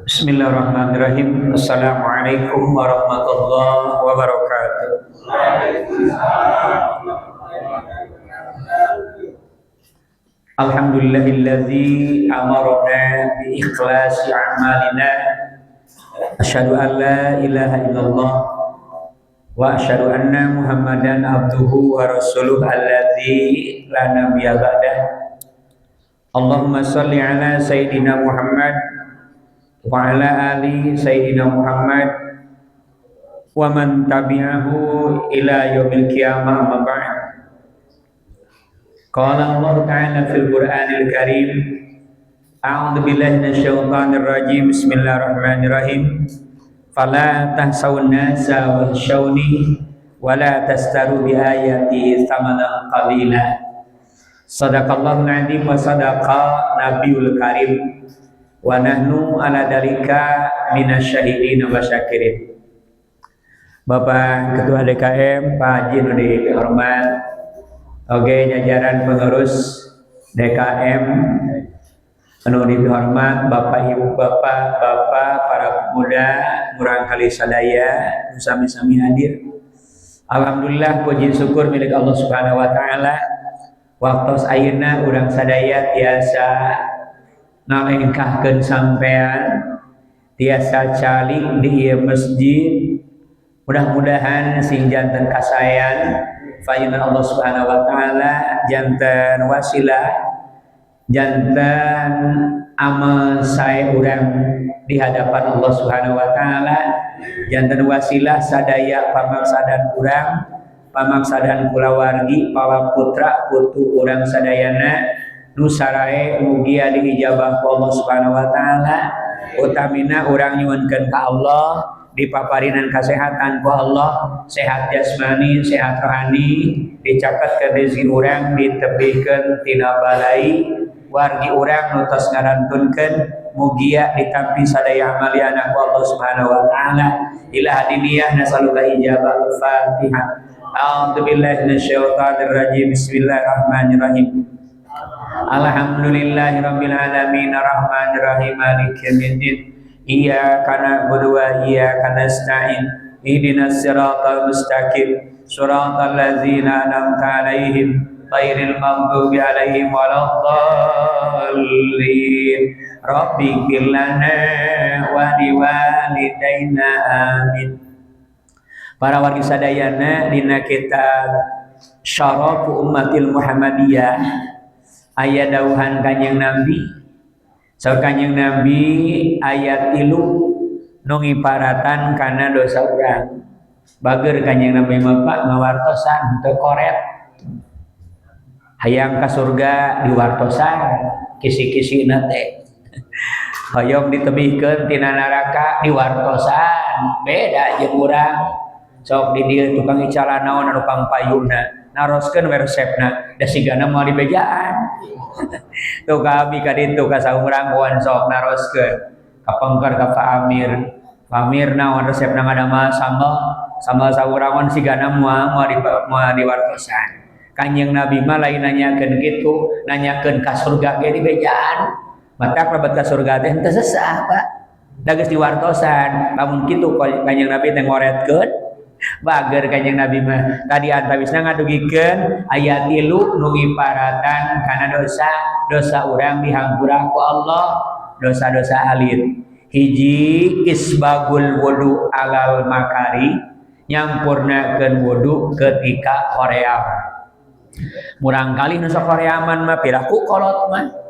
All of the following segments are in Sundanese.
Bismillahirrahmanirrahim. Assalamualaikum warahmatullahi wabarakatuh. Alhamdulillahilladzi amarna bi ikhlasi a'malina. Asyhadu an la ilaha illallah wa asyhadu anna Muhammadan abduhu wa rasuluhu alladzi la nabiyya ba'dah. Allahumma shalli ala sayyidina Muhammad wa ala ali sayyidina Muhammad wa man tabi'ahu ila yaumil qiyamah, amma ba'd. Qala Allah ta'ala fil Qur'anil Karim, a'udzu billahi minasyaitonir rajim, bismillahirrahmanirrahim. Fala tahsawun nasa wakhshawni wa la tastaru bi ayati thamanan qalila. Sadaqallahul azim wa sadaqa nabiyul karim wa nahnu ala dalika minasyahidin wa syakirin. Bapak Ketua DKM, Pak Haji nu dihormat, oke, jajaran pengurus DKM anu dihormat, Bapak Ibu, Bapak, Bapak, para pemuda, murangkali sadaya nu sami-sami hadir. Alhamdulillah, puji syukur milik Allah Subhanahu wa taala. Waktos ayeuna urang sadaya tiasa ngalengkahkeun sampean, tiasa calik di ieu masjid. Mudah-mudahan sing janten kasaean payunan Allah Subhanahu wa taala, janten wasilah, janten amal sae urang di hadapan Allah Subhanahu wa taala, janten wasilah sadaya pamaksadan urang, pamaksadan kulawargi, para putra putu urang sadayana nu sarae mugia diijabah ku Allah Subhanahu wa taala. Utamina urang nyuwunkeun ka Allah dipaparinan kesehatan ku Allah, sehat jasmani, sehat rohani, dicaketkeun rezeki urang, ditebihkeun tina balai, wargi urang nu tos ngarantunkeun mugia ditampi sadaya amaliana ku Allah Subhanahu wa taala. Ila hadiniyah nasaluka ijabah. Al-Fatihah. A'udzu billahi minasyaitonir rajim. Bismillahirrahmanirrahim. Alhamdulillahirabbil alamin arrahmanir rahim maliki yaumiddin. Iyyaka na'budu wa iyyaka nasta'in. Ihdinas siratal mustaqim. Siratal ladzina an'amta 'alaihim ghairil maghdubi 'alaihim waladdallin. Rabbighfir lana wa liwalidayna, amin. Para wargi sadayana, dina kitab Syarafu Ummatil Muhammadiyah aya dawuhan Kanjeng Nabi. Saur Kanjeng Nabi, aya 3 nu ngiparatan kana dosa urang. Bager Kanjeng Nabi mah, Pak, ngawartosan teu koret. Hayang ka surga diwartosan kisi-kisina teh. Hoyong ditebihkeun tina neraka diwartosan. Beda jeung urang. Sok di dieu tukang icalan naon anu pangpayuna, naroskeun we resepna, da sigana moal dibejaan. Tuh ka abi ka ditu ka saurang sok naroskeun ka pengker ka Pak Amir. Pak Amir, naon resepna ngadamel sambal? Sambal saurangon sigana moal moal di moal diwartosan. Kanjeng Nabi mah lain nanyakeun kitu, nanyakeun ka surga ge dibejaan. Matak lebet ka surga teh henteu sesah, Pak. Da geus diwartosan. Lamun kitu Kanjeng Nabi teh ngoretkeun. Bager Kanjeng Nabi mah. Tadi antawisna ngadugikeun aya 3 nu ngiparatan kana dosa, dosa urang dihampura ku Allah, dosa-dosa alit. Hiji, isbagul wudu alal makari, nyampurnakeun wudu ketika hoream. Murangkali nu sok horeaman mah piraku kolot mah.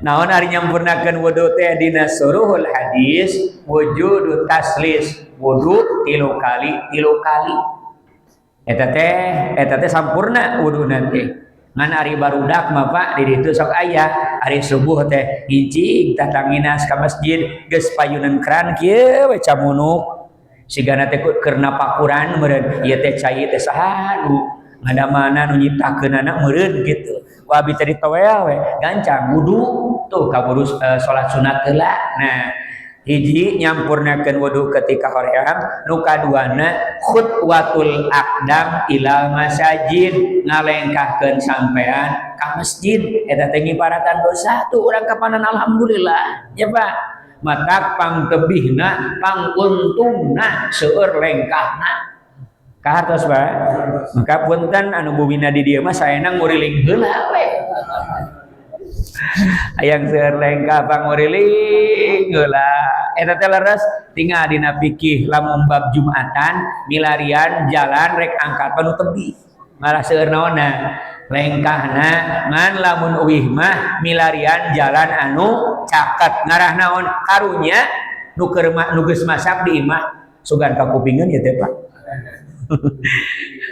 Naon ari nyampurnakeun wudu teh? Dina suruhul hadis wujudu taslis, wudu 3 kali 3 kali. Eta teh sampurna wudu nanti. Ngan ari barudak mah, Pak, di ditu sok aya ari subuh teh ngincing tah tanginas ka masjid, geus payunan keran kieu we camunuk. Sigana teh keur napakuran meureun ieu teh cai teh saha nu ngadamana, nu nyiptakeunana meureun kitu. Ku abi teh ditoel we gancang wudu tuh kaburu salat sunat heula. Nah, Hiji, nyampurnakeun wudu ketika hoream. Nu kaduana, khutwatul aqdam ilal masajid, ngalengkahkeun sampean ka masjid. Eta teh ngiparatan dosa tuh urang kapanan, alhamdulillah ya, Pak. Matak pang tebihna, pang untungna seueur lengkahna. Kahartos, Pak. Maka punten, anu bumina di dieu mah saena nguriling heula we. Hayang seueur lengkah, panguriling heula. Eta teh leres tinggal dina fikih. Lamun bab Jumatan, milarian jalan rek angkat nu tebih, malah seueur naonna, lengkahna. Ngan lamun uih mah milarian jalan anu caket, ngarah naon, karunya nu keur nu geus masak di imah, sugan kakupingeun ieu teh, Pak.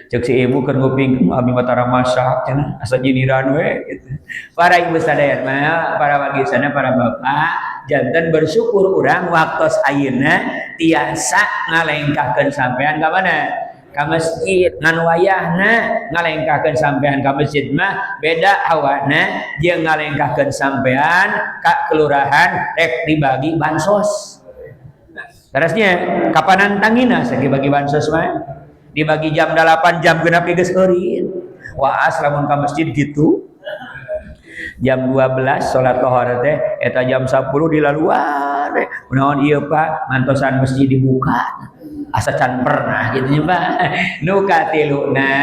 Cek si ibu keur nguping, "Abi mah tara masak," cenah, "asa nyindiran we," gitu. Para ibu sadayana, para wargi sana, para bapak, janten bersyukur urang waktos ayeuna tiasa ngalengkahkeun sampean ka mana? Ka masjid. Ngan wayahna ngalengkahkeun sampean ka masjid mah beda hawana jeung ngalengkahkeun sampean ka kelurahan rek dibagi bansos. Terusnya kapanan tangina sagi bagi bansos mah dibagi jam 8, jam 6 geus eureun. Waas lamun ka masjid gitu, jam 12 salat lohor teh, eta jam 10 di laluan. Naon ieu, Pak? Ngantosan masjid dibuka. Asa can pernah gitu nya, Pak. Nu katiluna,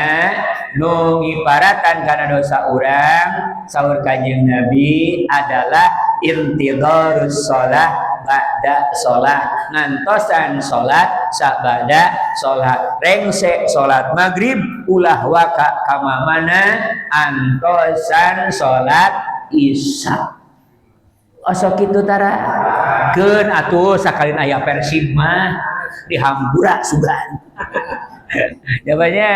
nu ngiparatan kana dosa urang, saur Kanjeng Nabi adalah intidharus shalah ba'da sholat, ngantosan sholat sabada sholat. Rengse sholat maghrib ulah waka kamamana antosan sholat isya. Osok kitu tara keun atuh, sakalin aya Persib mah dihampura sugan. Jawabannya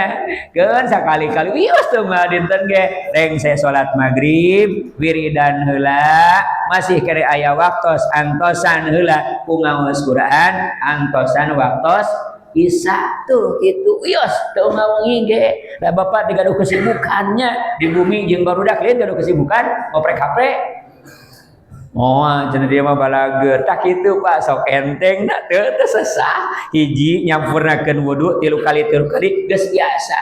keun sakali-kali wios teu mah. Dinten ge rengse salat maghrib, wiridan heula, masih kere aya waktos, antosan heula ku ngaos Quran, antosan waktos isya tuh gitu, wios teu ngawengi ge. Lah, bapak digaduh kesibukannya di bumi jeung barudak lain gaduh kesibukan ngoprek HP. Oh, cenah dia mah balager. Tak kitu, Pak, sok enteng da teu teu sesah. Hiji, nyampurnakeun wudu tilu kali, tilu kali geus biasa.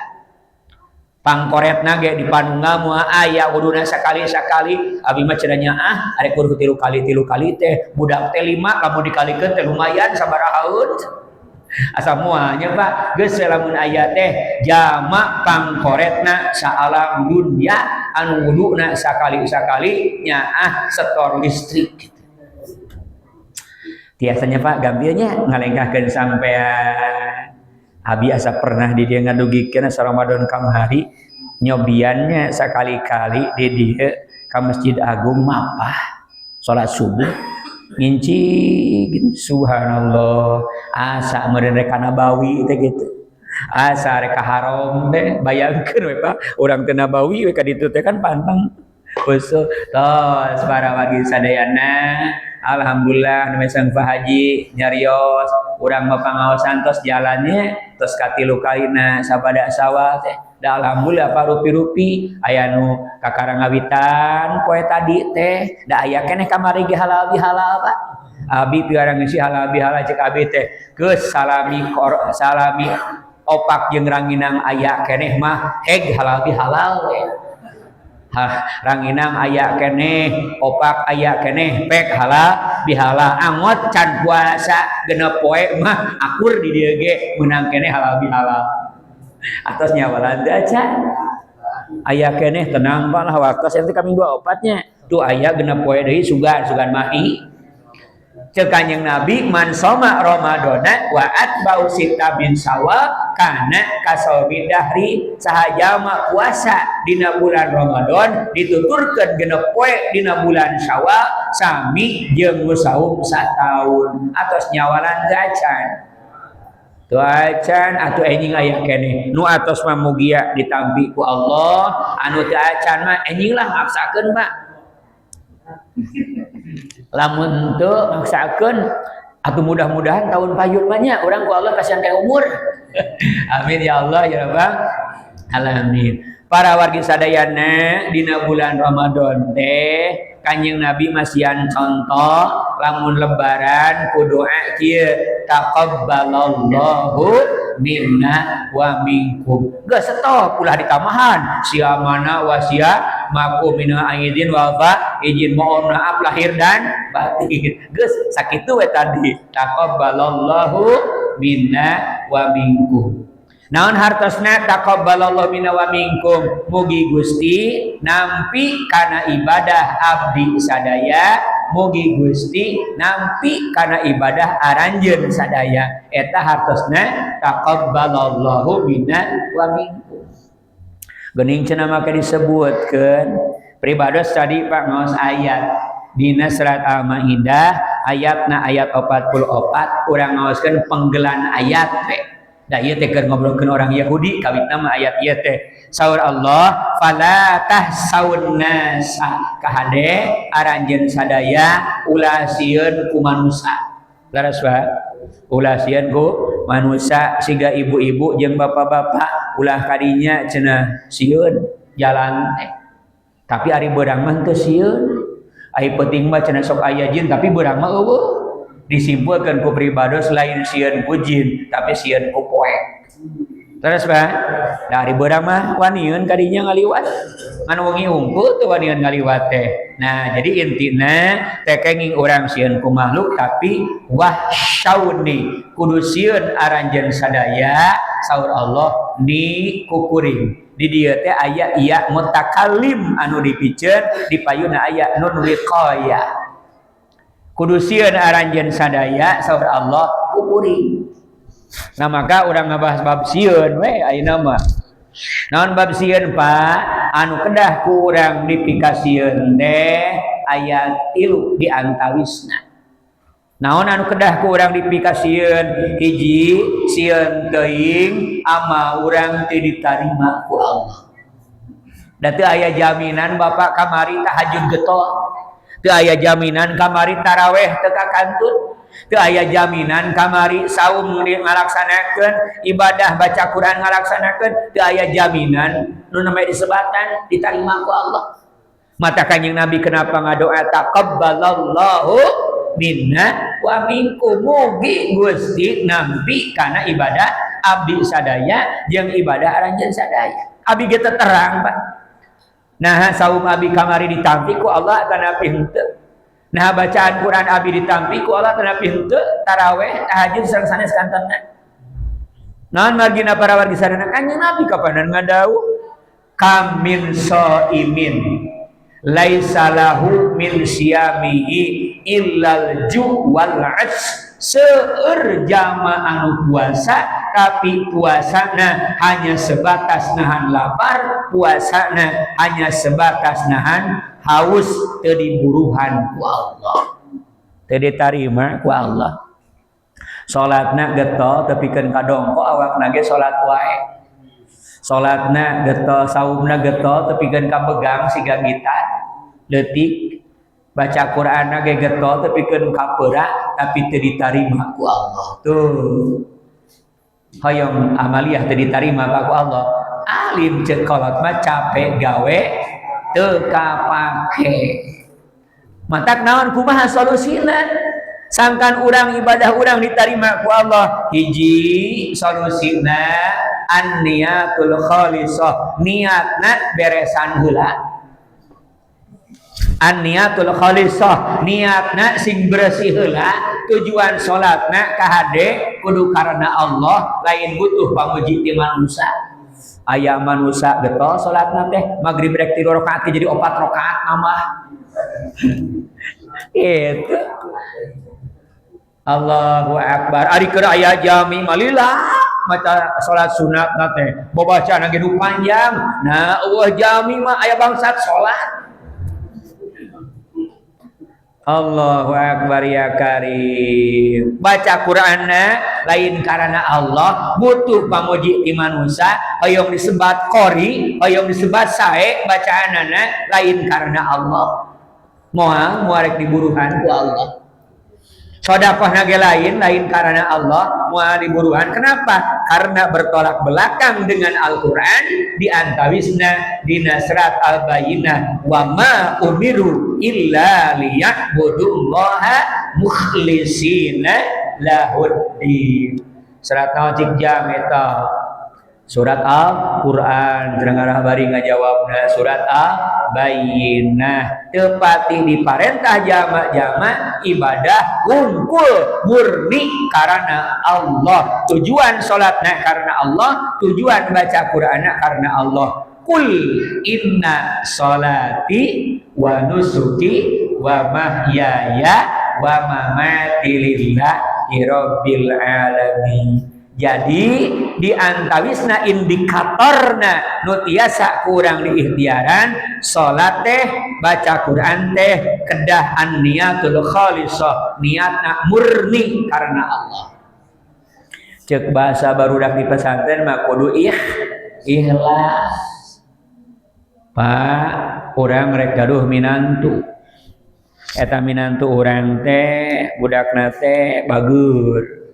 Pangkoretna ge di panunggal moal aya wuduna sakali-sakali. Abi mah cenah ah, arek kudu tilu kali, tilu kali teh budak teh lima, lamun dikalikeun teh lumayan sabarahaeun. Asa moalnya, Pak. Geus lamun aya teh jama pangkoretna saalam dunya, anu wuduna sakali-sakali nyaah setor listrik gitu. Tiasanya, Pak, gampilnya ngalengkahkeun sampean. Abi asa pernah di dieu ngadugikeun, asa Ramadan kamari nyobiannya sakali-kali di dieu ka Masjid Agung mapah salat subuh, nginci gitu. Subhanallah, asa meureun rek ka Nabawi teh gitu, asa rek ka Haram teh. Bayangkeun we, Pak, urang teh Nabawi we ka ditu teh kan pantang usul. Tos, para wargi sadayana, alhamdulillah nu sang Pak Haji nyarios, urang mah pangaosan tos jalannya tos katilu kalina sabada sawah teh. Da alhamdulillah, Pak, rupi-rupi aya nu ka Karangawitan poe tadi teh, da aya keneh kamari ge halal bihalal, Pak. Abi piwarang ngisi halal bihalal, cek abi teh geus salami kor, salami opak jeung ranginang aya keneh mah heg halal bihalal we. Hah, ranginang aya keneh, opak aya keneh, pek halal bihalal. Angot can puasa 6 poe mah akur di dieu ge meunang keneh halal bihalal. Atos nyawalan teh acan aya keneh, tenang, Pak, lah waktu nanti kami dua opatnya tuh aya 6 poe deui, sugan sugan mahi. Cek Kanjeng Nabi, man soma ramadana wa atba'u sita min syawal kana kasaumi dahri. Saha jalma puasa dina bulan Ramadan dituturkeun 6 poe dina bulan Syawal, sami jeung nu saum sataun. Atos nyawalan teu acan? Teu acan atuh. Enjing aya keneh. Nu atos mah mugia ditampi ku Allah, anu teu acan mah enjing lah maksakeun, Pak. Lamun teu maksakeun atuh, mudah-mudahan tahun payun mah nya urang ku Allah kasihan kayak umur. Amin ya Allah ya Rabbal alamin. Para wargi sadayana, dina bulan Ramadan teh Kanjeng Nabi masihan contoh lamun lebaran ku doa kieu, taqabbalallahu minna wa minkum. Geus, stop, ulah ditambahan siamana wa siyamakum minal aidin wal faizin, mohon maaf lahir dan batin. Geus sakitu we tadi, taqabbalallahu minna wa minkum. Naon hartosna taqabbalallahu minna wa minkum? Mugi Gusti nampi kana ibadah abdi sadaya, mugi Gusti nampi kana ibadah aranjeun sadaya. Eta hartosna taqabbalallahu minna wa minkum. Geuning cenah make disebutkeun pribados tadi, Pak, ngaos ayat dina surat Al-Maidah, ayatna ayat 44. Urang ngaoskeun penggelan ayat teh. Da ieu teh keur ngobrolkeun orang Yahudi kawitna mah ayat ieu teh. Saur Allah, fala takhsyaun nasa, kahade aranjeun sadaya ulah sieun ku manusa. Leres, Pak? Ulah sieun ku manusa, siga ibu-ibu jeung bapak-bapak ulah kadinya cenah sieun jalan teh. Tapi ari beurang mah teu sieun. Ari peuting mah cenah sok aya jin, tapi beurang mah euweuh. Disimpulkan ku pribados, lain sieun ku jin, tapi sieun ku poek. Terus, Pak, dari beurang mah waniun kadinya ngaliwat, ngan wengi hungkul tuh waniun ngaliwat teh. Nah, jadi intina teh kenging urang sieun ku makhluk, tapi wakhsyauni, kudu sieun aranjeun sadaya, saur Allah, ni ku kuring. Di dieu teh aya ya mutakallim anu dipiceun, di payuna aya nun wiqayah. Kudu sieun aranjeun sadaya, saur Allah, ku kuring. Nah, maka urang ngabahas bab sieun we ayeuna mah. Naon bab sieun, Pak? Anu kedah ku urang dipikasieun teh aya 3 di antawisna. Naon anu kedah ku urang dipikasieun? Hiji, sieun teuing amal urang teu ditarima ku Allah. Da teu aya jaminan Bapak kamari tahajud getol. Teu aya jaminan kamari taraweh teu kakantun. Teu aya jaminan kamari saum ngalaksanakeun, ibadah baca Quran ngalaksanakeun, teu aya jaminan nu namanya disebatan ditarima ku Allah. Mata Kanjeng Nabi kenapa ngadoa taqabbalallahu minna wa minkum, mugi Gusti nampi kana ibadah abdi sadaya jeung ibadah aranjeun sadaya. Abi ge terang, Pak. Nah, saum abi kamari ditampi ku Allah atanapi henteu? Nah, bacaan Quran abi ditampi ku Allah atanapi henteu? Taraweh, tahajud sareng sanes kantenna. Naon margina, para wargi sadayana? Kanjeng Nabi kapanan ngadawuh, kam min shaimin laisa lahu min siyamihi illal ju' wal 'ats. Seueur jama anu puasa, tapi puasana hanya sebatas nahan lapar, puasana hanya sebatas nahan haus, teu diburuhan ku Allah, teu ditarima ku Allah. Salatna getol tepikeun ka dongko, awakna ge salat wae. Salatna getol, saumna getol tepikeun ka begang siga gitar leutik. Baca Qur'anna ge getol tepikeun ka peura, tapi teu ditarima ku Allah. Tuh, hoyong amaliyah teu ditarima ku Allah, alim ceuk kolot mah capek gawe teu kapake. Matak naon, kumaha solusina sangkan urang ibadah urang diterima ku Allah? Hiji solusina, an-niyatul khalisah, niatna beresan heula. An-niyatul khalisah, niatna sing bersih heula. Tujuan salatna kahade kudu karena Allah, lain butuh pamuji ti manusia. Aya manusia getol salatna teh, maghrib rek 3 rakaat jadi 4 rakaat nambah itu. Allahu Akbar. Ari keur aya jami malila maca salat sunat na teh babacaan ge nu panjang. Nah, euweuh jami mah aya bangsat salat. Allahu Akbar ya Karim. Baca Qur'anna lain karena Allah, butuh pamuji ti manusia, hoyong disebat qori, hoyong disebat sae, bacaanana lain karena Allah. Moal moal rek diburuhan ku Allah. Sedekah ge lain, lain karena Allah, moal diburuhan. Kenapa? Karena bertolak belakang dengan Al-Qur'an, di antawisna dina surat Al-Bayyinah, wa ma umiru illa liya'budullaha mukhlisina lahuddin. Surat naon cik jam eta? Surat Al-Qur'an. Ngarah bari ngajawabna surat Al-Bayyinah. Tepati diparentah jama-jama ibadah wungkul murni karena Allah. Tujuan salatna karena Allah, tujuan baca Qur'anna karena Allah. Qul inna salati wa nusuki wa mahyaya wa mamati lillahi rabbil alamin. Jadi di antawisna indikatorna nu tiasa kurang diikhtiaran salat teh, baca Quran teh kedah an-niyatul khalisah, niatna murni karena Allah. Cek bahasa barudak di pesantren mah kudu ikhlas. Pak, urang rek gaduh minantu. Eta minantu urang teh budakna teh bager.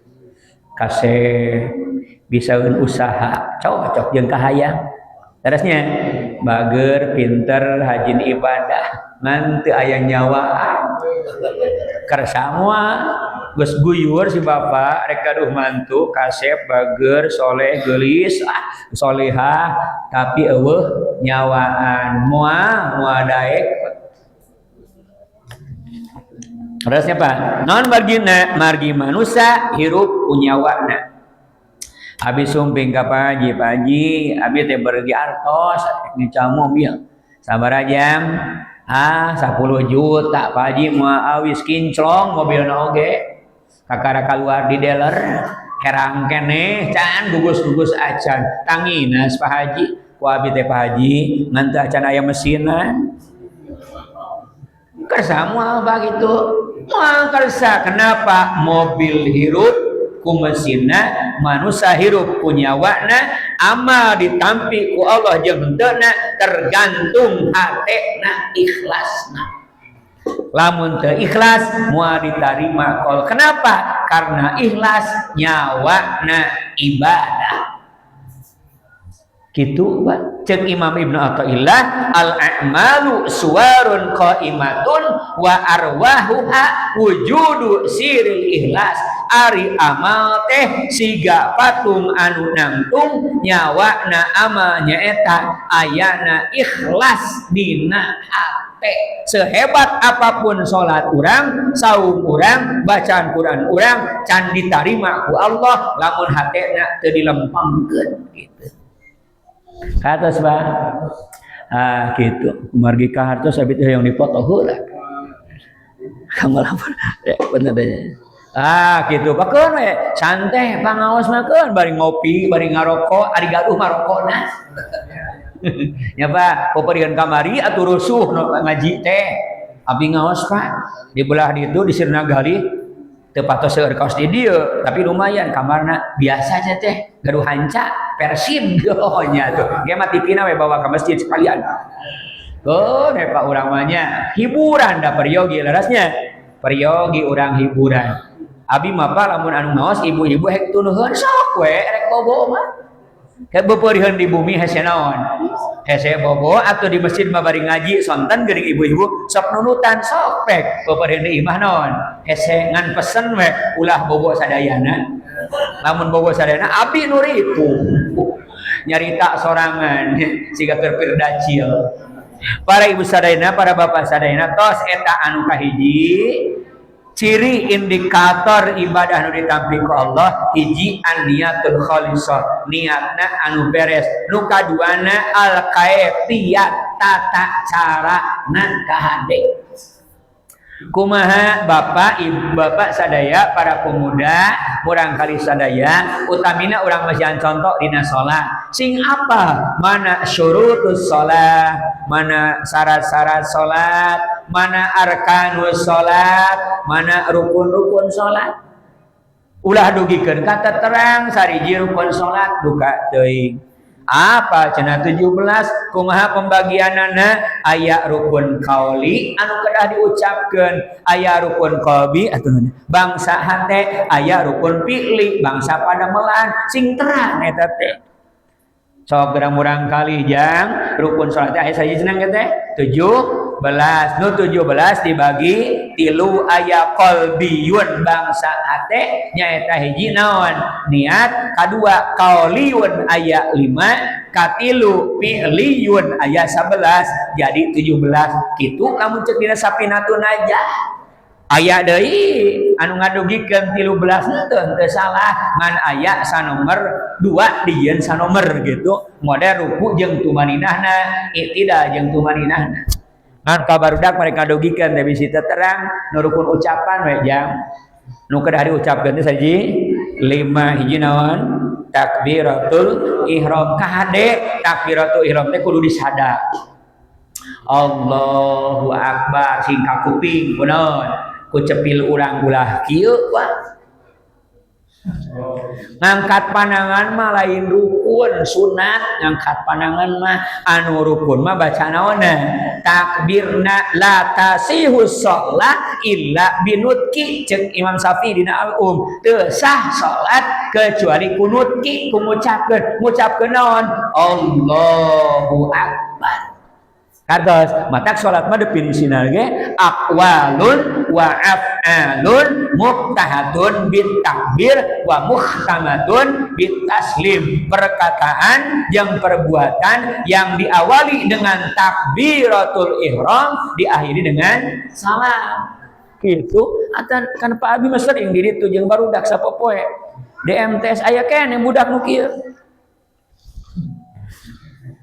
Kasih bisaeun usaha, cocok jeung kahayang. Terusnya bager, pinter, rajin ibadah, ngan teu aya nyawaan. Kersa moal geus guyur si bapak rek gaduh mantu kasep, bager, soleh, geulis, ah solehah, tapi eueuh nyawaan, moal moal daek. Terusnya Pak, non margina margi manusia hirup ku nyawana. Abi sumping ka Pak Haji, Pak Haji, abi teh bergi artos ngecal mobil. Sabaraha jam? Ah, 10 juta Pak Haji moal awis kinclong mobilna oge. Kakara keluar di dealer, herang keneh, can gugus-gugus acan. Tanginas Pak Haji, ku abi teh Pak Haji, ngan teu acan aya mesinan. Kersa moal begitu. Moal kersa. Kenapa? Mobil hirup ku mesinna, manusia hirup ku nyawana, amal ditampi ku Allah jeung henteuna tergantung hatena ikhlasna. Lamun teu ikhlas moal ditarima kol. Kenapa? Karena ikhlas nyawana ibadah. Gitu Pak. Cek Imam Ibnu Athaillah, al-a'malu suwarun qaimatun wa arwahuha wujudu siril ikhlas. Ari amal teh siga patung anu nangtung, nyawana amal nyaeta ayana ikhlas dina hate. Sehebat apapun salat urang, saum urang, bacaan Quran urang, can ditarima ku Allah lamun hatena teu dilempengkeun gitu. Katos Pak. Ah gitu. Margi kahartos abi teh yang dipoto heula. Kamu lapor. Ya, bener deh. Ah gitu. Pakeun we santai pangaos mah keun bari ngopi, bari ngarokok, ari gaduh mah rokokna. Ya Pak, poporian kamari atuh rusuh nu ngaji teh. Abi ngaos Pak. Di belah ditu di Sirnagali teu patos seueur kaos di dieu, tapi lumayan kamarna biasa aja teh, gaduh hanca, Persib oh nya tuh. Ge mah TV-na we bawa ke masjid sekalian. Oh, Pak urang mah nya hiburan da peryogi leresnya. Peryogi urang hiburan. Abi mah Pak lamun anu ngaos ibu-ibu hek tunuheun sok we rek bobo mah. Hek bepeuriheun di bumi hese naon? Hese bobo atau di masjid mah bari ngaji sonten geuning ibu-ibu sok nunutan sok pek bepeuriheun di imah naon? Hese ngan pesen we ulah bobo sadayana. Lamun bobo sadayana abi nu ripuh. Nyarita sorangan siga keur pirdacil. Para ibu sadayana, para bapak sadayana, tos eta anu kahiji ciri indikator ibadah nu ditampi ku Allah, hiji an-niyatul khalisah, niatna anu beres. Nu kaduana al kaifiyat, tata cara na kahade. Kumaha bapak ibu bapak sadaya, para pemuda murang kali sadaya, utamina urang masihan contoh dina salat sing apa mana syurutus salat, mana syarat-syarat salat, mana arkanus salat, mana rukun-rukun salat. Ulah dugikeun kata terang sariji rukun salat duka teuing. Apa cenah 17? Kumaha pembagianana? Aya rukun qauli anu kedah diucapkeun, aya rukun qalbi atuh bangsa hate, aya rukun fi'li bangsa padamelan. Sing terang eta teh. Sok gerang murang kali jang rukun salat teh aya saji cenah teh 17. Nu 17 dibagi 3, aya qalbiyun bangsa hate nyaeta hiji naon niat, kadua qauliyun aya 5, katilu fi'liyun aya 11, jadi 17. Kitu lamun ceuk dina Sapinatun Najah. Aya deui anu ngadugikeun 13 henteu teu salah, ngan aya sanomor 2 dijieun sanomor gitu. Model ruku jeung tumaninahna, i'tidal jeung tumaninahna. Ngan ka barudak mereka dugikeun teh bisi teu terang nu rukun ucapan we jang. Nu kedah diucapkeun teh saji 5 hiji naon? Takbiratul ihram. Kade takbiratul ihram teh kudu disada. Allahu akbar sing ka kuping kunaon? Ku cepil urang ulah kieu wah. Ngangkat panangan mah lain rukun sunat, ngangkat panangan mah anu rukun mah baca naonna? Takbirna la tasihus shalah illa binutki ceuk Imam Syafi'i dina Al-Um. Teu sah salat kecuali ku nutki, ku ngucapkeun. Ngucapkeun naon? Allahu akbar. Kartos matak salat mah definisina ge aqwalun wa af'alun muftahatun bit takbir wa muhtamatun bit taslim. Perkataan yang perbuatan yang diawali dengan takbiratul ihram diakhiri dengan salam. Gitu atan kan Pak Abi mah sering di ditu jeung barudak sapopoe. Di MTS aya keneh budak nu kieu.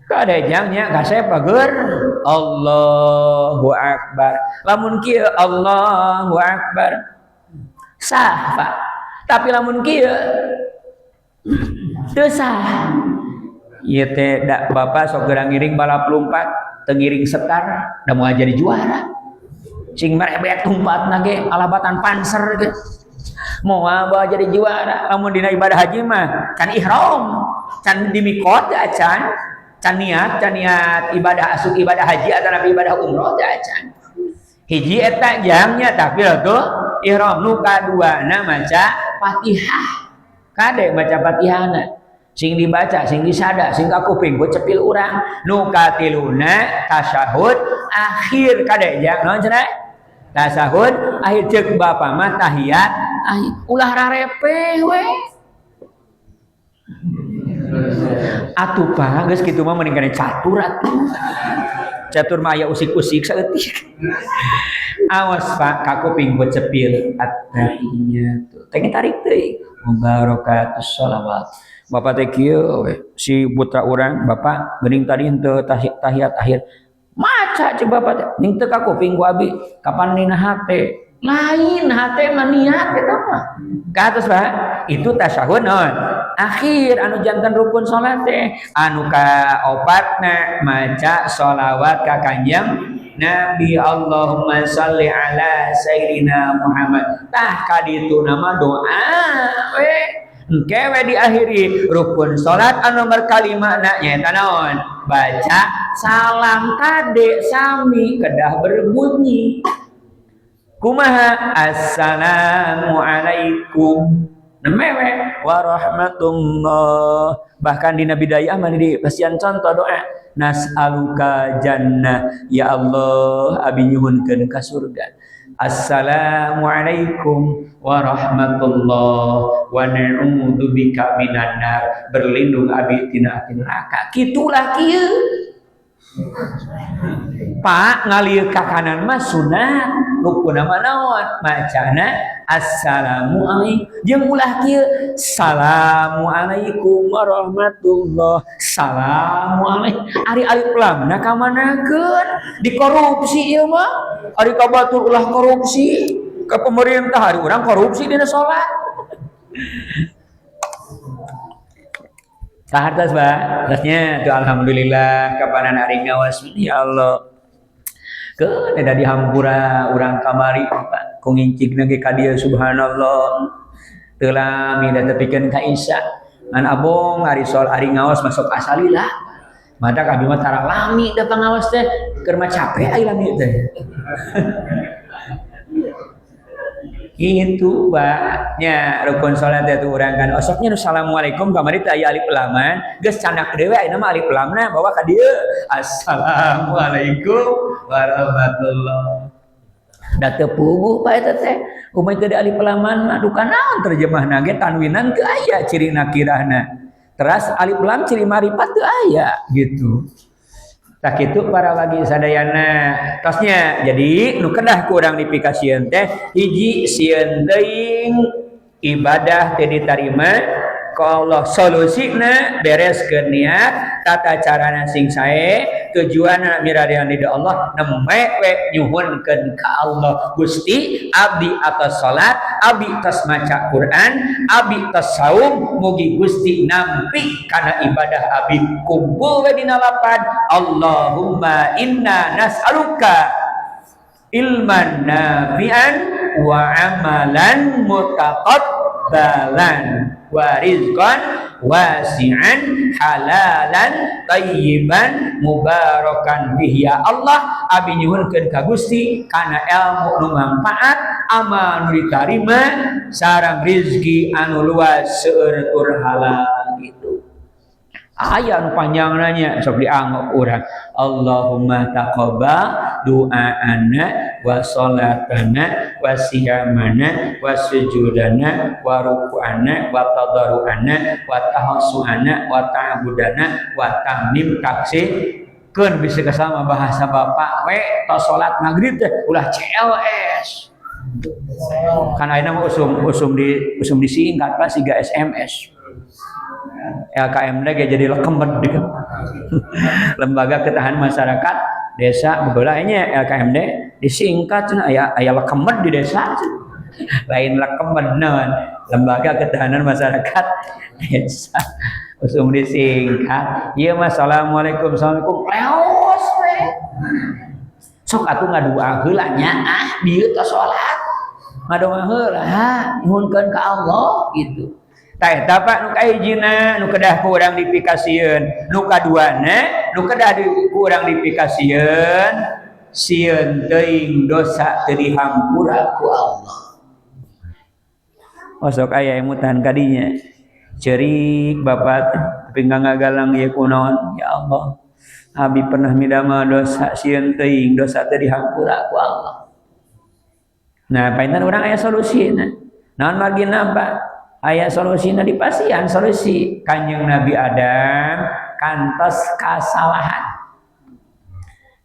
Kade jangnya kasep pager Allahu akbar. Lamun kieu Allahu akbar sah Pak. Tapi lamun kieu teu sah. Ieu teh da bapak sok gerang ngiring balap lompat, teu ngiring sekar, da moal jadi juara. Sing merebet lompatna ge alabatan panser ge. Moal bawa jadi juara. Lamun dina ibadah haji mah can ihram, can di mikot acan. Can niat ibadah asup ibadah haji atau nabi ibadah umroh teh acan. Hiji eta jangnya takbiratul ihram, nu kaduana maca Fatihah. Kade maca Fatihahna sing dibaca, sing disada, sing ka kuping ku cepil urang. Nu katiluna tasyahud akhir. Kade jang naon cenah? Tasyahud akhir ceuk bapa mah tahiyat akhir. Ulah rarepeh we. Atuh Pak, geus kitu mah mending kana catur atuh. Catur mah aya usik-usik saeutik. Awas Pak, ka kuping ku cepil at-tahiyatu. Teh tarik teuing. Mubarakatus sholawat. Bapak teh kieu we, si putra urang bapak geuning tadi henteu tahiyat akhir. Maca ceuk bapak teh, ning teu ka kuping ku abi, kapan dina hate. Lain hate mah niat eta mah. Ka atas Pak, itu tasyahud naon? Akhir anu janten rukun salat teh. Anu kaopatna maca sholawat ka Kanjeng Nabi, Allahumma shalli ala Sayyidina Muhammad. Tah kaditu nama doa we. Engke we diakhiri rukun salat anu nomor kalima na nyaeta naon? Baca salam kade sami kedah berbunyi. Kumaha? Assalamualaikum nemewe warahmatullah. Bahkan dina bidayah mah di pasian contoh doa nas'aluka jannah, ya Allah abi nyuhunkeun ka surga. Assalamualaikum warahmatullah wa na'udzubika minan nar, berlindung abi tina api neraka. Kitulah kieu Pak, ngalir ka kanan mah sunat, rukun mah naon? Macana assalamualaikum jeung ulah kieu assalamualaikum warahmatullah. Assalamualaikum ari alif lamna ka manakeun? Dikorupsi ieu mah. Ari ka batur ulah korupsi ka pemerintah, ari urang korupsi dina salat. Kahartos Pak, terusnya tuh alhamdulillah kapanan ari ngawas ya Allah. Keun eta dihampura urang kamari Pak, ku ngincigna ge ka dieu subhanallah. Teu lami da tepikeun ka Isya. Ngan abong ari sol ari ngaos masuk asalila. Mata abdi mah tara lami da pangaos teh, keur mah capek ai lami teh. Gitu Pak. Nya rukun salat teh urang kan osoknya nu assalamualaikum kamari teh aya alif laman, geus canak deui ayeuna mah alif lamna bawa ka dieu. Assalamualaikum warahmatullah. Da teu puguh Pak eta teh. Kumaha teu alif laman mah duka naon terjemahna ge tanwinan teu aya ciri nakirahna. Teras alif lam ciri marifat teu aya gitu. Tah kitu para wagi sadayana tosnya. Jadi nu kedah ku urang dipikasieun teh hiji sieun teuing ibadah teu ditarima ku Allah, solusina bereskeun niat, tata carana sing sae, tujuanna mirarean ridho Allah, nembe we nyuhunkeun ka Allah. Gusti abdi atas salat, abdi tos maca Quran, abdi tos saum, mugi Gusti nampi kana ibadah abdi. Kumpul we dina lapan Allahumma inna nas'aluka ilman nafi'an wa amalan mutaqabbalan wa rizqan wasi'an halalan tayyiban mubarakan fihi. Ya Allah, abi nyuhunkeun ka Gusti kana ilmu nu manfaat, amal nu ditarima, sareng rizki anu luas seueur tur halal gitu. Aya nu panjang nanya sok dianggap urang. Allahumma taqabbal du'aana wa salatana wa siyamana wa sujudana wa ruku'ana wa tadarru'ana wa tahassu'ana wa ta'budana wa tamim taksir. Keun bisa kasama bahasa bapak we tos salat maghrib teh ulah CLS. Kan ayeuna mah usum disingkat pas siga SMS. LKMD ge jadi lekemed di Lembaga Ketahanan Masyarakat Desa baheula nya LKMD disingkat cenah aya lekemed di desa. Lain lekemed naon, Lembaga Ketahanan Masyarakat Desa. Usum disingkat. Ieu mah assalamualaikum assalamualaikum leos we. Sok atuh ngadua heula nya ah dieu teh salat. Ngadoa heula nyuhunkeun ka Allah gitu. Tah eta Pak nu kahijina nu kedah ku urang dipikasieun. Nu kaduana nu kedah ku urang dipikasieun sieun teuing dosa teu dihampura ku Allah. Oh sok aya emutan kadinya. Cerik bapak teh tapi ngagalang ieu kunaon ya Allah. Abi pernah midamel dosa sieun teuing dosa teu dihampura ku Allah. Nah, painten urang aya solusina. Naon margina Pak? Aya solusina dipasihan solusi. Kanjeng Nabi Adam kantos kasalahan.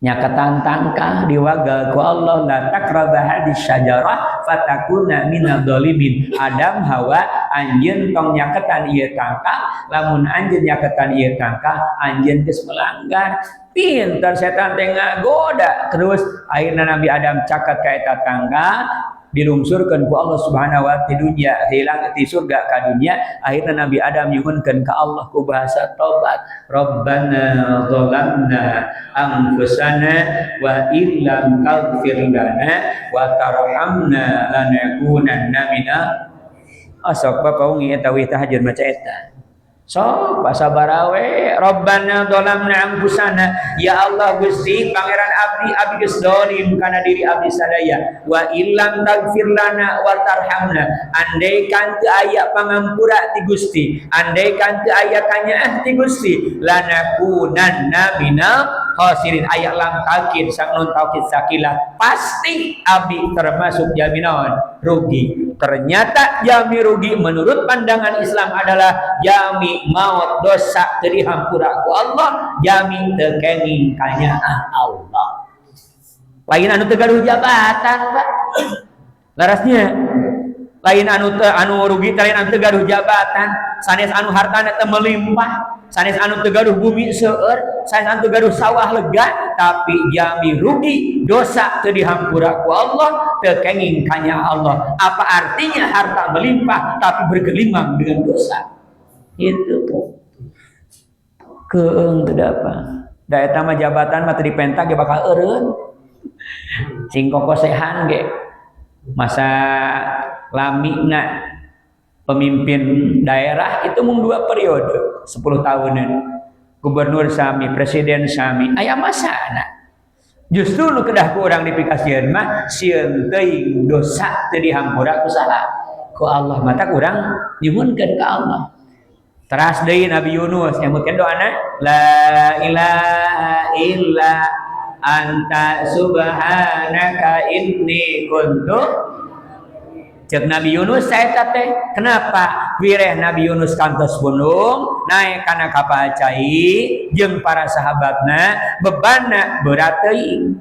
Nya ketantangkah diwagal ku Allah la taqraba hadis syajarah fatakuna minadh dhalimin. Adam Hawa anjeun tong nyaketan ieu tangkah, lamun anjeun nyaketan ieu tangkah anjeun geus melanggar. Pintar setan teh ngagoda terus akhirna Nabi Adam caket ka eta tangkah, dilungsurkeun ku Allah Subhanahu wa taala dunia, hilang ti surga ka dunia. Akhirna Nabi Adam nyuhunkeun ka Allah ku bahasa tobat, Rabbana zalamna anfusana wa illam taghfir lana wa tarhamna lanakunanna minal. Asok bapak wengi eta wih tahajud maca eta. Sok bahasa barawe Rabbana zalamna anfusana, ya Allah Gusti Pangeran abdi, abdi geus zalim kana diri abdi sadaya, wa illam taghfir lana wa tarhamna, andaikan teu aya pangampura ti Gusti, andaikan teu aya kanyaah ti Gusti, lanakunanna minal khasirin. Aya lam taukid sang nun taukid sakilah, pasti abdi termasuk jaminan rugi. Ternyata jami rugi menurut pandangan Islam adalah jami maut dosa teu dihampura ku Allah, jami teu kenging kanyaah Allah. Lain anu teu gaduh jabatan Pak. Larasnya lain anu teu, anu rugi teh lain anu teu gaduh jabatan, sanes anu hartana teu melimpah, sanes anu teu gaduh bumi seueur, sanes anu teu gaduh sawah lega, tapi jami rugi dosa teu dihampura ku Allah, teu kenging kanyaah Allah. Apa artinya harta melimpah tapi bergelimang dengan dosa? Itu keeng teu apa. Da eta mah jabatan mah teu dipenta ge bakal eureun. Sing kokosehan ge masa lamina Pemimpin daerah itu mung 2 periode, 10 tahunan. Gubernur sami, presiden sami, aya masana. Justru nu kedah ku urang dipikasieun mah sieun teuing dosa teu dihampura ku saha? Ku Allah. Mata urang nyuhunkeun ka Allah. Teras deui Nabi Yunus nyebutkeun doana la ilaha illa anta subhanaka inni kuntu. Cek Nabi Yunus saeta teh kenapa wireh Nabi Yunus kantos gunung naik kana kapal cai jeung para sahabatna bebanna berat teuing.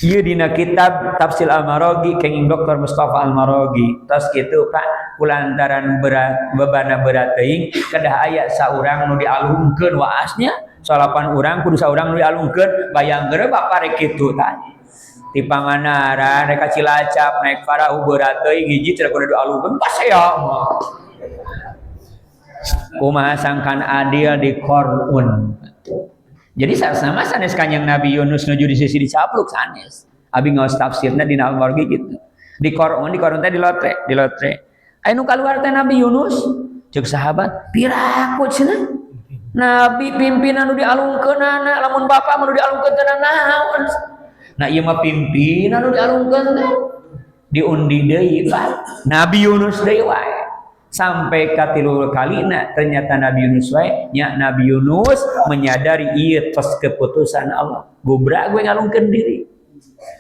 Ieu dina kitab Tafsir Al-Maraghi kenging Dr. Mustafa Al-Maraghi. Tos kitu Pak, kulantaran berat bebanna berat teuing kedah aya saurang nu dialungkeun waasnya, salapan urang kudu saurang nu dialungkeun, bayangkeun bapak rek kitu tah. Di Pangandaran rek ka Cilacap naik parahu berat teuing hiji teh kudu dialungkeun pasea mah. Kumaha sangkan adil di Qarun. Jadi sama sanes kanjeng Nabi Yunus nuju di sisi dicapluk sanes. Abi ngaos tafsirna dina Al-Maraghi gitu. Di Qarun, di Qarun teh di lotre, di lotre. Aya nu kaluar teh Nabi Yunus, ceuk sahabat, piraku cenah. Nabi pimpinan nu dialungkeunana, lamun bapak mah nu dialungkeun teh naon. Nah ieu mah pimpinan nu dialungkeun teh. Diundi deui Pak. Nabi Yunus deui wae. Sampai ka tilu kalina ternyata Nabi Yunus wae nya. Nabi Yunus menyadari ieu tos keputusan Allah. Gubrak gue ngalungkeun diri.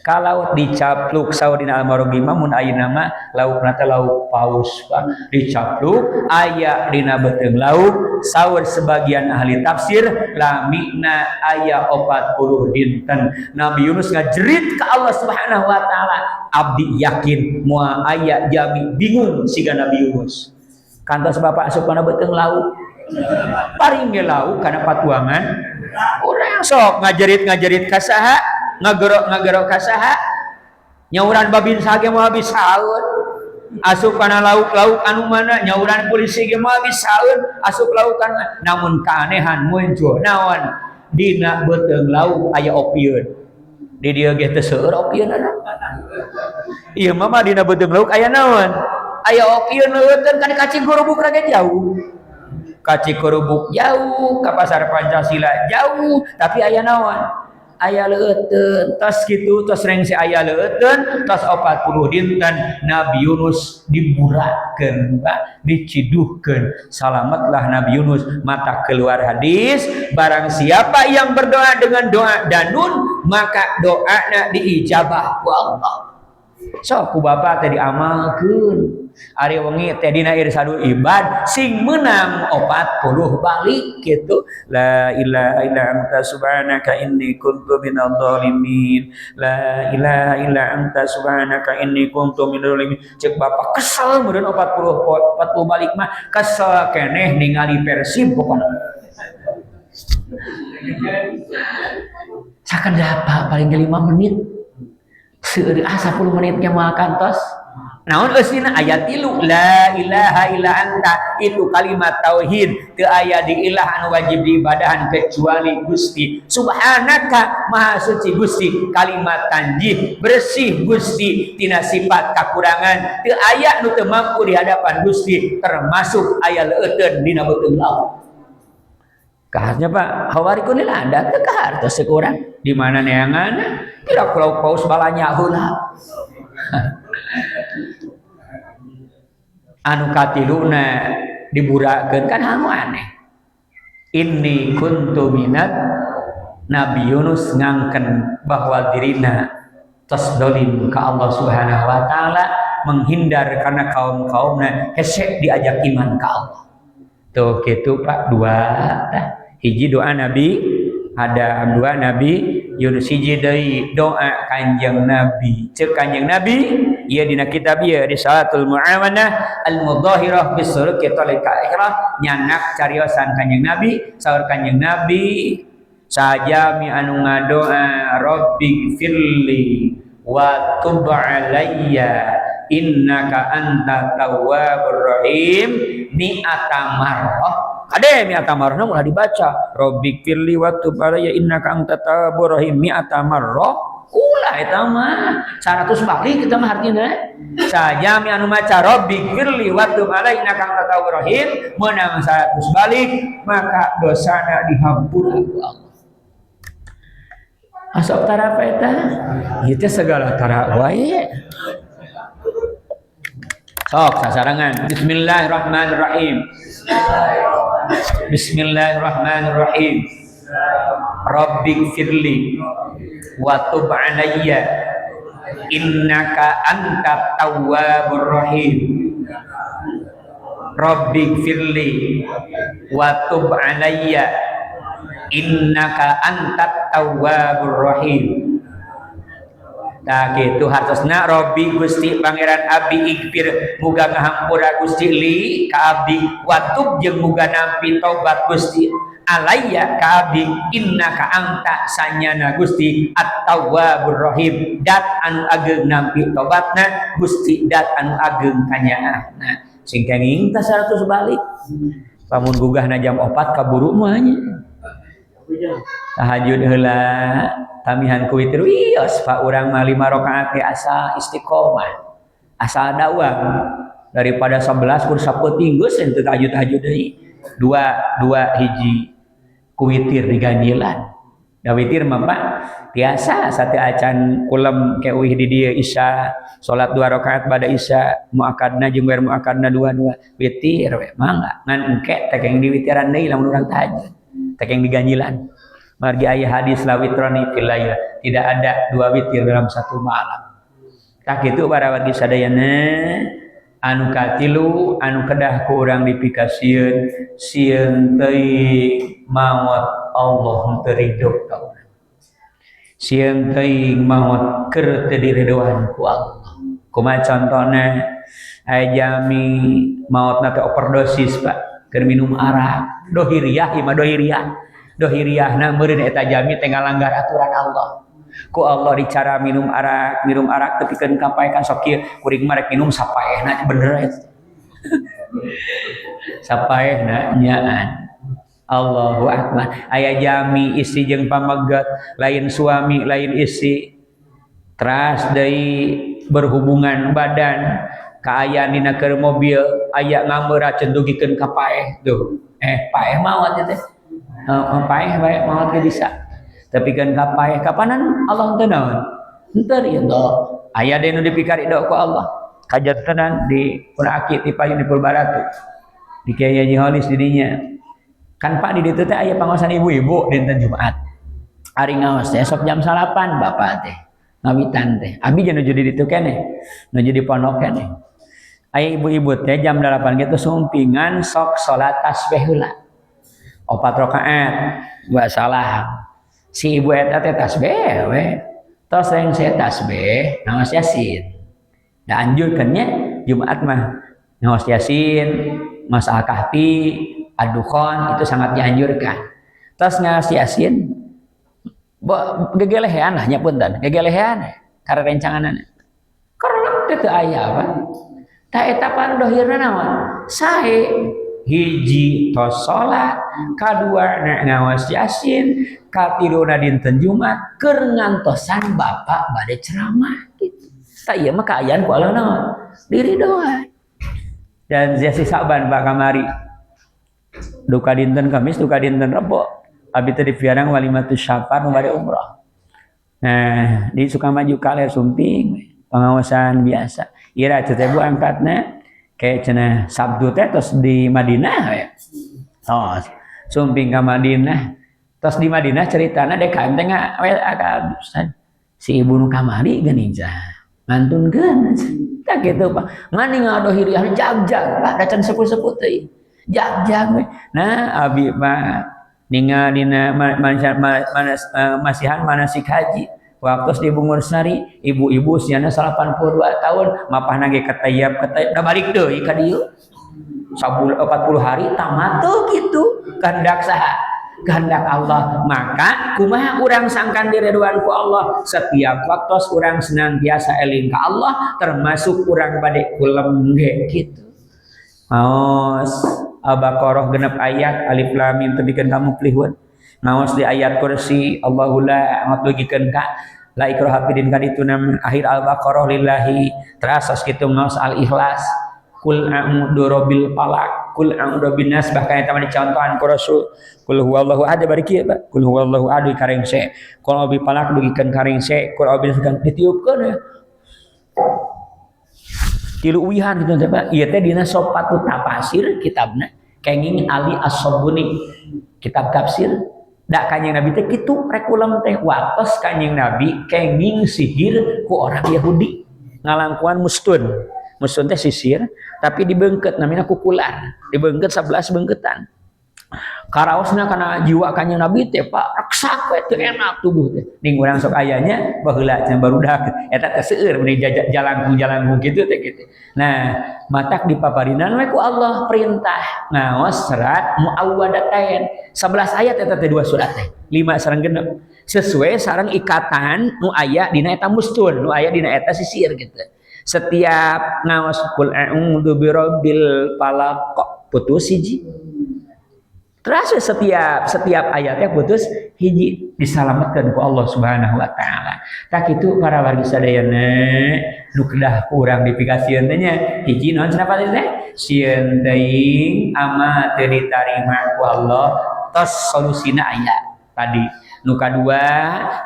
Kalau dicapluk saur dina Al-Maraghi mah mun ayeuna mah laukna teh lauk paus Pak. Dicapluk aya dina beuteung lauk, saur sebagian ahli tafsir lamina aya 40 dinten. Nabi Yunus ngajerit ka Allah Subhanahu wa taala, abdi yakin moal aya jami bingung siga Nabi Yunus. Kantos bapak asup kana beuteung lauk. Paring ge lauk kana patuangan urang sok ngajerit-ngajerit ka saha, ngagerok-ngagerok ka saha, nyauran babinsa ge moal bisaeun. Asup kana lauk-lauk anu mana nyauran polisi ge moal bisaeun, asup lauk kana. Namun keanehan muncul naon dina beuteung lauk aya opieun. Di dieu ge teu seueur opieunana. Ieu mah dina beuteung lauk aya naon? Aya opieun leuweutkeun kan ka Cikurubuk ge jauh. Ka Cikurubuk jauh, ka Pasar Pancasila jauh, tapi aya naon? Aya leueuteun. Tos kitu tos rengse aya leueuteun, tos 40 dinten Nabi Yunus diburakeun, Pak, diciduhkeun. Salametlah Nabi Yunus. Mata keluar hadis, barang siapa yang berdoa dengan doa danun, maka doana diijabah ku Allah. Sok ku bapak teh diamalkeun. Ari wengi teh dina irsadul ibad sing menang 40 balik gitu. La ilaha illa anta subhanaka inni kuntu minadh dhalimin. La ilaha illa anta subhanaka inni kuntu minadh dhalimin. Cek bapak kesel meureun 40 balik mah kesel keneh ningali Persib pokona. Sakedapa paling 5 menit. Seueur 10 menitnya moal kantos. Naon eusina ayat 3 la ilaha illa anta itu kalimat tauhid teu aya di ilah anu wajib diibadahan kecuali Gusti. Subhanaka maha suci Gusti, kalimat tanjih bersih Gusti tina sifat kakurangan teu aya nu teu mampu di hadapan Gusti termasuk aya leueuteun dina beuteung laut. Kaharnya Pak, hawari ku nila ada teu kahar teh urang di mana neangan pira lauk paus balanya heula. Anu katiluna diburakeun kan anu aneh. Inni kuntu minat Nabi Yunus ngangken bahwa dirina tos dolim ka Allah Subhanahu wa taala, menghindar karena kaum-kaumna hese diajak iman ka Allah. Tuh gitu Pak, dua dah. Hiji doa Nabi Adam, dua Nabi Yunus, hiji deui doa Kanjeng Nabi. Ceuk Kanjeng Nabi ieu dina kitab ieu Risalatul Muawanah Al-Mudhahirah bis-Suluki Tariqah Akhirah nyanak cariosan Kanjeng Nabi, saur Kanjeng Nabi sajami anu ngadoa Rabbi firli wa tub alayya innaka anta tawwabur rahim mi'ata marrah. Kade mi'ata marrah ulah dibaca Rabbi firli wa tub alayya innaka anta tawwabur rahim mi'ata marrah. Ulah eta mah 100 balik eta mah artina. Sajami anu maca rabbighfirli wa tub alai innaka antat tawwabur rahim meunang 100 balik, maka dosana dihampura ku Allah. Asok tara apa eta? Ieu teh segala tara wae. Sok sasarengan. Bismillahirrahmanirrahim. Bismillahirrahmanirrahim. Rabbighfirli wa tub alayya innaka antat tawwabur rahim. Rabbighfirli wa tub alayya innaka antat tawwabur rahim. Tah kitu hartosna Robbi Gusti Pangeran abdi ighfir muga ngahampura Gusti li ka abdi wa tub jeung muga nampi tobat Gusti alayya ka abdi innaka anta sanyana Gusti at-tawwabur rahim dat anu ageng nampi tobatna Gusti dat anu ageng kanyaahna. Sing kenging tah 100 balik. Lamun gugahna jam 4 kaburu mah nya. Tahajud heula tamihan ku witir wios pak urang mah 5 rakaat ge asa istiqomah asal dawam daripada 11 kur sapeuting geus henteu tahajud-tahajud deui. Dua dua hiji ku witir diganjilan. Da witir mah Pak tiasa sate acan kulem ke uih di dieu isya salat 2 rakaat bada isya muakadna jeung wer muakadna dua-dua witir we mangga ngan engke teh keng diwitiran deui lamun urang tahajud teh keng diganjilan. Margi aya hadis la witrani fil lail, tidak ada dua witir dalam satu malam. Tah kitu para wargi sadayana anu katilu anu kedah ku urang dipikasieun sieun teuing maot Allah teu ridho ka urang. Sieun teuing maot keur teu diridoan ku Allah. Kumaha contona aya jalmi maotna teh overdosis Pak keur minum arak dohiriah ieu mah dohiriah. Dohiriahna meureun eta jalmi teh ngalanggar aturan Allah. Ku Allah dicara minum arak tepikeun ka paeh kan sok kieu kuring mah rek minum sapaehna bener eta. Sapaehna nyaan. Allahu akbar. Aya jalmi istri jeung pameget, lain suami lain istri. Teras deui berhubungan badan kaayaan dina keur mobil aya ngameura cendugikeun ka paeh tuh. Paeh maot teh. Paeh bae maot ge bisa. Tapi kan ka paeh kapanan Allah teu naon? Henteu ridho. Aya deui nu dipikarido ku Allah. Kajantenan di pun aki ti payun di Purbaratu. Di Kiai Haji Holis di dinya. Kan Pak di ditu teh aya pangaosan ibu-ibu dinten Jumat. Ari ngaos teh sok jam 9 bapak teh. Ngawitan teh. Abi jeung nuju di ditu keneh. Nuju di pondok keneh. Aya ibu-ibu teh jam 8 gitu sumpingan sok salat tasbih heula. 4 rakaat, dua salam. Si ibu eta teh tasbih we. Tos rengse tasbih ngaos Yasin. Da anjurkeun nya Jumat mah ngaos Yasin, Mas Al-Kahfi, Ad-Dukhan itu sangat dianjurkan. Tos ngaos Yasin gegelehean lah nya punten, gegelehean karena rencanganna. Karena teh teu aya apa? Tah eta pan dohirna naon? Sae hiji tos salat, kadua ngaos Yasin, katiluna dinten Jumat keur ngantosan bapak bade ceramah gitu. Tah ieu mah kaayaan ku Allah naon? Diridoan. Dan Zesi Saban Pak kamari duka dinten Kamis, duka dinten Rebo. Abi teh dipiarang walimatus syafar nu bade umroh. Nah, di Sukamaju kaler sumping pengawasan biasa. Ira teh Bu angkatna kayak cenah Sabtu teh tos di Madinah ya. Tos sumping ka Madinah. Tos di Madinah ceritana DKM teh we si ibu nu kamari geuning cah. Ngantunkeun. Tah kitu Pak. Ngan ngadohiriah jag-jag Pak da can sepuh-sepuh teh. Jag-jag we. Nah abi mah ningal dina masihan manasik haji. Waktu di Bungur Sari, ibu-ibu usiana 82 tahun, mapahna ge ketayap ketayap, da balik deui ka dieu. 40 hari tamat tuh gitu. Kehendak saha? Kehendak Allah. Maka kumaha urang sangkan direduan ku Allah? Setiap waktu urang senantiasa eling ka Allah, termasuk urang bade kulem ge gitu. Maos Al-Baqarah genep ayat alif lam mim tebikeun ka muflihun. Ngaos di ayat kursi Allahu la ngot dugikeun ka La ikraha fiddin kan itu nama akhir Al-Baqarah lillahi terus kitu ngaos Al-Ikhlas, kul a'udzu birabbil falaq, kul a'udzu birabbin nas, bahkan eta mah dicontohan ku Rasul. Kul huwallahu ahad bari kieu, Pak. Kul huwallahu ahad karengse, kul a'udzu falaq dugikeun karengse, kul a'udzu bin ditiupkeun ya tilu uihan gitu teh, Pak. Ieu teh dina Sofatu Tafasir, kitabna kenging Ali As-Sabuni, kitab tafsir. Da Kanjeng Nabi teh kitu rek ulem teh, watos Kanjeng Nabi kenging sihir ku orang Yahudi, ngalangkuan mustun. Mustun teh sisir tapi dibeungkeut, namina kukular, dibeungkeut 11 beungkeutan. Karaosna kana jiwa Kanjeng Nabi teh, Pak, reksak we, teu enak tubuh teh. Ning urang sok ayanya baheula cenah barudak eta teh seueur meuni jalangkung-jalangkung kitu teh kitu. Nah, matak dipaparinan we ku Allah perintah ngaos serat Muawwadatain 11 ayat eta teh, dua surat teh 5 sareng genep, sesuai sareng ikatan nu aya dina eta mustun, nu aya dina eta sisir gitu. Setiap ngaos kul a'udzu birabbil falaq putus hiji. Terus setiap setiap ayatnya putus hiji, diselamatkan ku Allah Subhanahu wa taala. Tah kitu para wargi sadayana nu kedah ku urang dipikasieun teh nya. Hiji naon cenah teh? Sieun teuing amal teu ditarima ku Allah, tos solusina aya tadi. Nu kadua,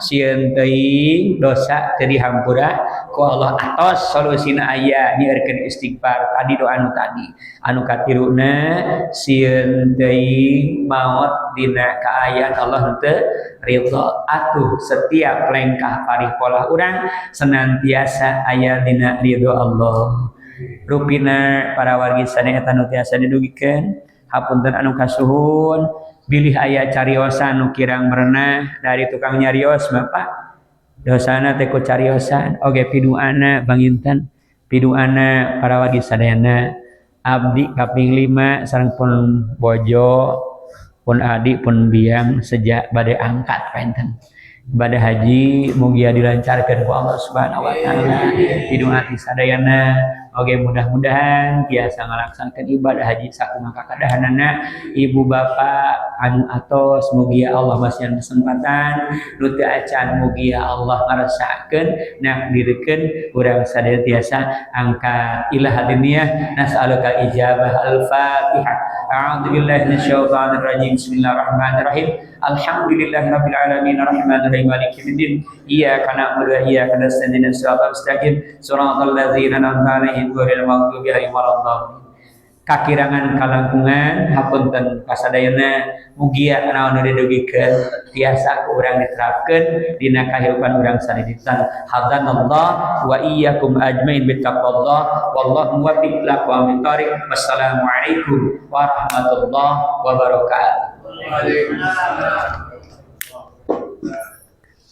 sieun teuing dosa teu dihampura ku Allah, atos solusina aya nyieurkeun istighfar tadi, doa anu tadi. Anu katiluna, sieun teuing maot dina kaayaan Allah teu ridho. Atuh setiap lengkah parih polah urang senantiasa aya dina ridho Allah. Rupina para wargi sadaya eta nu tiasa didugikeun. Hapunten anu kasuhun bilih aya cariosan nu kirang merenah dari tukang nyarios. Bapak dosana teh ku cariosan oge. Piduana panginten, piduana para wargi sadayana, abdi kaping lima sareng pun bojo, pun adik, pun biang sejak bade angkat panginten ibadah haji. Mugia dilancarkan ku Allah Subhanahu wa taala. Pidu'a ti sadayana oge, mudah-mudahan tiasa ngalaksanakeun ibadah haji sakumaha kakadahanana. Ibu bapak anu atos mugia Allah masihan kesempatan, nu teu acan mugia Allah ngarasakeun nakdirkeun urang sadaya tiasa angkat. Ila hadiniyah nas'aluka ijabah. Al-fatihah. A'udzu billahi minasyaitonir rajim. Bismillahirrahmanirrahim. Alhamdulillahirabbil alamin arrahmanir rahim maliki yaumiddin. Iyyaka na'budu wa iyyaka nasta'in ihdinas siratal mustaqim siratal ladzina an'amta 'alaihim ghairil maghdubi 'alaihim waladdallin. Kakirangan kalangkungan hapunten kasadayana. Mugia naon nu didugikeun tiasa ku urang diterapkeun dina kahirupan urang sadinten. Hadanallah wa iyyakum ajmain bittaqwallah, wallahu muwaffiq ila aqwamit thoriq. Wassalamualaikum warahmatullahi wabarakatuh. Waalaikumsalam.